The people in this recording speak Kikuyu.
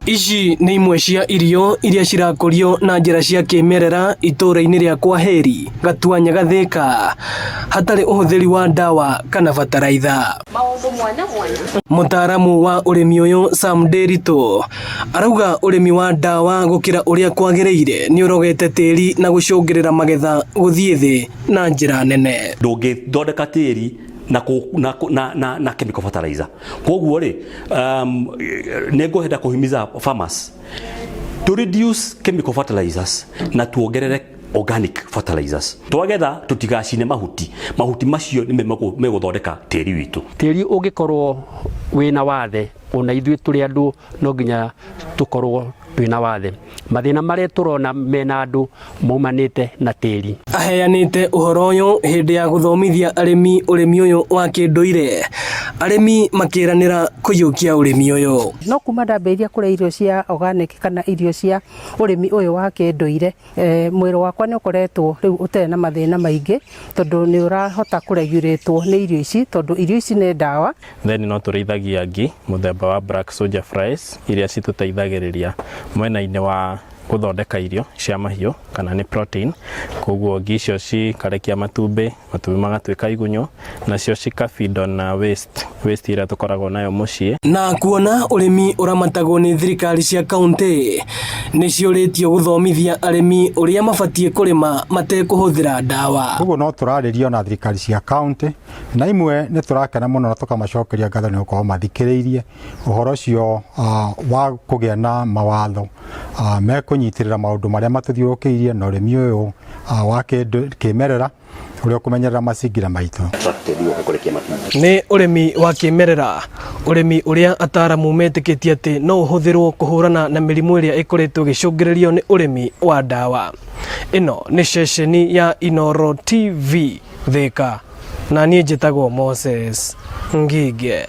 Ici nĩ imwe cia irio iria cirakũrio na njĩra cia kĩmerera itũũra-inĩ rĩa Kwaheri, Gatuanya Thika, hatarĩ ũhũthĩri wa ndawa kana bataraitha. Mũtaaramu wa ũrĩmi ũyũ Sam Nderitu arauga ũrĩmi wa ndawa gũkĩra ũrĩa kwagĩrĩire nĩ ũrogete tĩri na gũcũngĩrĩra magetha gũthiĩ thĩ na njĩra nene. Ndũngĩthondeka tĩri na, kũ, na, na, na, na chemical fertilizer. Koguo rĩ, nĩ ngwenda kũhimiza farmers to reduce chemical fertilizers na tuongerere organic fertilizers. Twagetha tutigacine mahuti, mahuti macio nĩ megũthondeka tĩri witũ. Tĩri ũngĩkorwo wĩna wathe, ona ithuĩ tũrĩ andũ no nginya tũkorwo twĩna wathe. Mathĩna marĩa tũrona mena andũ maumanĩte na tĩri. Aheanĩte ũhoro ũyũ hĩndĩ ya gũthomithia arĩmi ũrĩmi ũyũ wa kĩndũire, arĩmi makĩranĩra kũiyũkia ũrĩmi ũyũ. No kuma ndambĩrĩria kũrĩa irio cia organic kana irio cia ũrĩmi ũyũ wa kĩndũire, mwĩrĩ wakwa nĩ ũkoretwo rĩu ũtarĩ na mathĩna maingĩ, tondũ nĩ ũrahota kũregulatwo nĩ irio ici, tondũ irio ici nĩ ndawa. Then no tũrĩithagia ngi mũthemba wa black soldier flies iria citũteithagĩrĩria mwena-inĩ wa gũthondeka irio cia mahiũ kana nĩ protein. Koguo ngi icio cikarekia matumbĩ, matumbĩ magatuĩka igunyũ, nacio cika feed on waste, waste ĩrĩa tũkoragwo nayo mũciĩ. Na kuona ũrĩmi ũramatagwo nĩ thirikari cia kauntĩ, nĩ ciũrĩtio gũthomithia arĩmi ũrĩa mabatiĩ kũrĩma matekũhũthĩra ndawa. Koguo no tũrarĩria ona thirikari cia kauntĩ, na imwe nĩ tũrakena mũno na tũkamacokeria ngatho nĩ gũkorwo mathikĩrĩirie ũhoro ũcio wa kũgĩa na mawatho mekũnyitĩrĩra maũndũ marĩa matũthiũrũrũkĩirie na ũrĩmi ũyũ wa kĩmerera ũrĩa ũkũmenyerera macingira maitũ. Nĩ ũrĩmi wa kĩmerera, ũrĩmi ũrĩa ataramu metĩkĩtie atĩ no ũhũthĩrwo kũhũrana na mĩrimũ ĩrĩa ĩkoretwo ĩgĩcũngĩrĩrio nĩ ũrĩmi wa ndawa. Ĩno nĩ ceceni ya Inooro TV Thika, na niĩ njĩtagwo Moses Ngige.